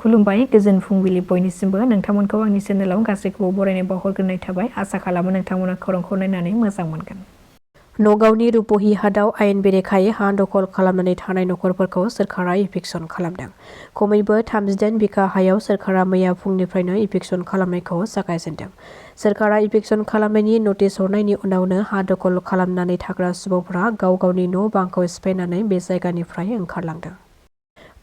खुलुमबाय गोजोन फुंबिलि बयनिसिमबो नोंथांमोनखौ आंनि चेनेलाव गासैखौबो बरायनाय बावहरग्रोनाय थाबाय आसा खालामो नोंथांमोना खौरांखौ नायनानै मोजां मोनगोन। नगावनि रुपहि हादाव आयेन बेरेखायै हा दखल खालामनानै थानाय नखरफोरखौ सोरखारा इभिक्सन खालामदों। खमैबो 38 बिघा हायाव सोरखारा मैया फुंनिफ्रायनो इभिक्सन खालामनायखौ जागायजेनदों। सोरखारा इभिक्सन खालामनायनि नटिस हरनायनि उनावनो हा दखल खालामनानै थाग्रा सुबुंफोरा गाव गावनि न' बांखौ सिफायनानै बे जायगानिफ्राय ओंखारलांदों।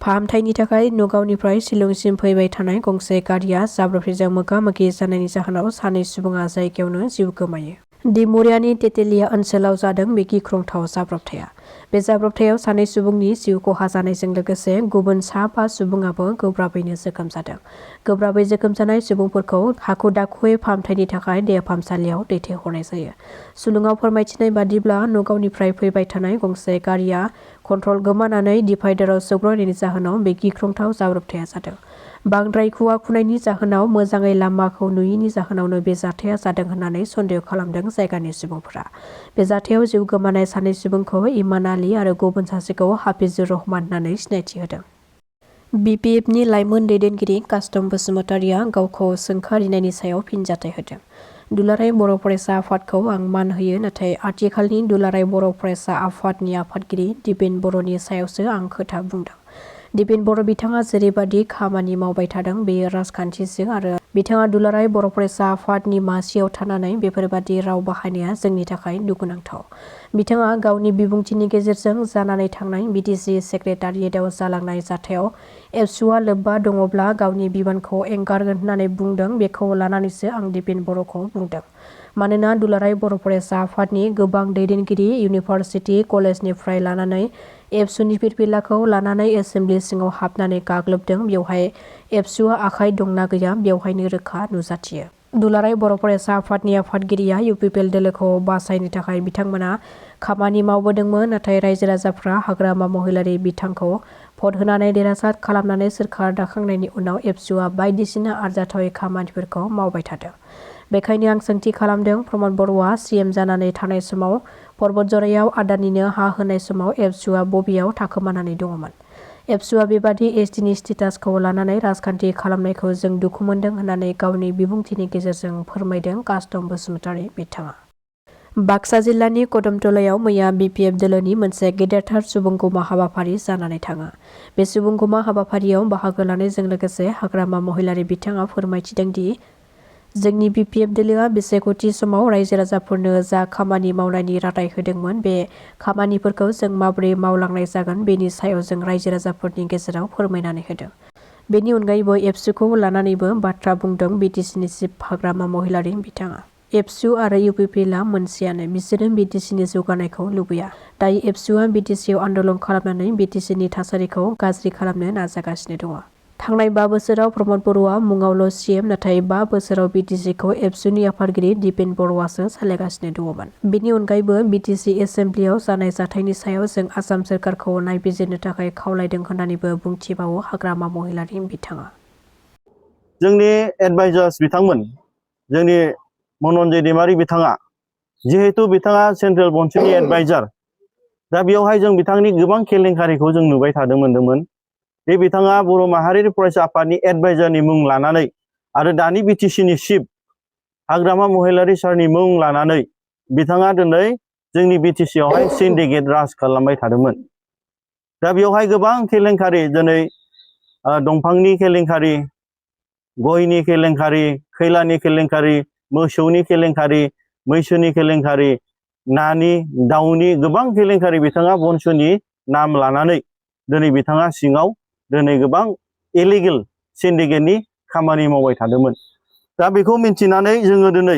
फाहामथायनि थाखाय नगावनिफ्राय शिलंसिम फैबाय थानाय गंसे गारिया जाब्रबथायजों मोगा-मोगि जानायनि जाहोनाव सानै सुबुङा जायगायावनो जिउ गोमायो। दिमुरियानि तेतेलिया ओनसोलाव जादों बे गिख्रंथाव जाब्रबथाया। बे जाब्रबथायाव सानै सुबुंनि जिउ खहा जानायजों लोगोसे गुबुन सा 5 सुबुङाबो गोब्राबैनो जोखोम जादों। गोब्राबै जोखोम जानाय सुबुंफोरखौ हाखु-दाखुयै फाहामथायनि थाखाय देहा फाहामसालियाव दैथायहरनाय जायो। सुलुङाव फोरमायथिनाय बादिब्ला नगावनिफ्राय फैबाय थानाय गंसे गारिया कन्ट्रल गोमानानै डिभाइडाराव सौग्रावनायनि जाहोनाव बे गिख्रंथाव जाब्रबथाया जादों। बांद्राय खुवा खुनायनि जाहोनाव मोजाङै लामाखौ नुयैनि जाहोनावनो बे जाथाया जादों होननानै सन्देह खालामदों जायगानि सुबुंफोरा। बे जाथायाव जिउ गोमानाय सानै सुबुंखौ इमान आली आरो गुबुन सासेखौ हाफिजुर रहमान होननानै सिनायथि होदों। BPFनि लाइमोन दैदेनगिरि कास्टम बसुमतारिया गावखौ सोंखारिनायनि सायाव फिनजाथाय होदों। दुलाराय बर' फरायसा आफादखौ आं मान होयो, नाथाय आथिखालनि दुलाराय बर' फरायसा आफादनि आफादगिरि दिपेन बर'नि सायावसो आं खोथा बुंदों। दिपेन बर' बिथाङा जेरैबादि खामानि मावबाय थादों बेयो राजखान्थिसो आरो बिथाङा दुलाराय बर' फरायसा आफादनि मासियाव थानानै बेफोरबादि राव बाहायनाया जोंनि थाखाय दुखुनांथाव। बिथाङा गावनि बिबुंथिनि गेजेरजों जानानै थांनाय BTC सेक्रेटारियेटआव जालांनाय जाथायाव एबसुआ लोब्बा दङब्ला गावनि बिबानखौ एंगारगोन होननानै बुंदों। बेखौ लानानैसो आं दिपेन बर'खौ बुंदों। मानोना दुलाराय बर' फरायसा आफादनि गोबां दैदेनगिरि इउनिभारसिटि कलेजनिफ्राय लानानै एबसुनि फिरफिलाखौ लानानै एसेम्ब्लि सिङाव हाबनानै गाग्लोबदों। बेवहाय एबसुआ आखाइ दंना गैया बेवहायनो रोखा नुजाथियो। दुलाराय बर' फरायसा आफादनि आफादगिरिया UPPL दोलोखौ बासायनो थाखाय बिथांमोना खामानि मावबोदोंमोन, नाथाय रायजो राजाफ्रा हाग्रामा महिलारि बिथांखौ भट होनानै देरहासार खालामनानै सोरखार दाखांनायनि उनाव एबसुआ बायदिसिना आरजाथावै खामानिफोरखौ मावबाय थादों। बेखायनो आं सोंथि खालामदों, प्रमद बर'आ CM जानानै थानाय समाव पर्बतझरायाव आदानिनो हा होनाय समाव एबसुआ बबेयाव थाखोमानानै दङमोन? एबसुआ बेबादि STनि स्टेटासखौ लानानै राजखान्थि खालामनायखौ जों दुखु मोनदों होननानै गावनि बिबुंथिनि गेजेरजों फोरमायदों कास्टम बसुमतारि बिथाङा। बाक्सा जिल्लानि कदमतलायाव मैया BPF दोलोनि मोनसे गेदेरथार सुबुंगौमा हाबाफारि जानानै थाङो। बे सुबुंगौमा हाबाफारियाव बाहागो लानायजों लोगोसे हाग्रामा महिलारि बिथाङा फोरमायथिदों दि जोंनि BPF दोलोआ बिसायख'थि समाव रायजो राजाफोरनो जा खामानि मावनायनि रादाय होदोंमोन बे खामानिफोरखौ जों माबोरै मावलांनाय जागोन बेनि सायाव जों रायजो राजाफोरनि गेजेराव फोरमायनानै होदों। बेनि अनगायैबो एबसुखौ लानानैबो बाथ्रा बुंदों BTCनि चिफ हाग्रामा महिलारि बिथाङा। एबसु आरो UPPLआ मोनसेयानो, बिसोरो BTCनि जौगानायखौ लुबैया। दायो एबसुआ BTCआव आन्दलन खालामनानै BTCनि थासारिखौ गाज्रि खालामनो नाजागासिनो दङ। थांनाय 5 बोसोराव प्रमद बर'आ मुङावल' CM, नाथाय 5 बोसोराव BTCखौ एबसुनि आफादगिरि दिपेन बर'आसो सालायगासिनो दङमोन। बेनि अनगायैबो BTC एसेम्ब्लियाव जानाय जाथायनि सायाव जों आसाम सोरखारखौ नायबिजिरनो थाखाय खावलायदों होननानैबो बुंथिबावो हाग्रामा महिलारि बिथाङा। जोंनि एडभाइजार्स बिथांमोन, जोंनि मनन्जय दैमारि बिथाङा, जिहेतु बिथाङा सेन्ट्रेल बन्सुनि एडभाइजार, दा बेयावहाय जों बिथांनि गोबां केलेंकारिखौ जों नुबाय मोनदोंमोन। बे बिथाङा बर' माहारियारि फरायसा आफादनि एडभाइजारनि मुं लानानै आरो दानि BTCनि चिफ हाग्रामा महिलारि सारनि मुं लानानै बिथाङा दिनै जोंनि BTCआवहाय सिन्डिकेट राज खालामबाय थादोंमोन। दा बेवहाय गोबां केलेंकारि, दिनै दंफांनि केलेंकारि, गयनि केलेंकारि, खैलानि केलेंकारि, मोसौनि केलेंकारि, मैसोनि केलेंकारि, नानि, दाउनि गोबां केलेंकारि बिथाङा बन्सुनि नाम लानानै दिनै बिथाङा सिङाव दिनै गोबां इलिगेल सिन्डिकेटनि खामानि मावबाय थादोंमोन। दा बेखौ मिन्थिनानै जोङो दिनै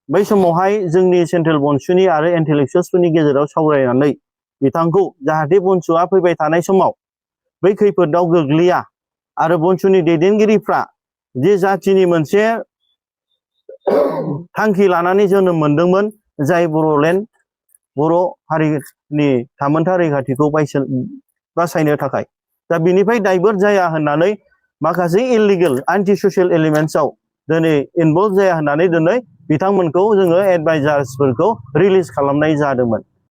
बै समावहाय जोंनि सेन्ट्रेल बन्सुनि आरो इन्टेलेक्सुवेल्सफोरनि गेजेराव सावरायनानै बिथांखौ जाहाथे बन्सुआ फैबाय थानाय समाव बै खैफोदाव गोग्लैया आरो बन्सुनि दैदेनगिरिफ्रा जे जाथिनि मोनसे थांखि लानानै जोनोम मोनदोंमोन, जाय बर'लेण्ड बर' हारिनि थामोनथा रैखाथिखौ बासायनो थाखाय, दा बिनिफ्राय दाइभार्ट जाया होननानै माखासे इलिगेल एन्टि ससियेल एलिमेन्ट्सआव दिनै इनभल्भ जाया होननानै दिनै बिथांमोनखौ जोङो एडभाइजार्सफोरखौ रिलिज खालामनाय जादोंमोन।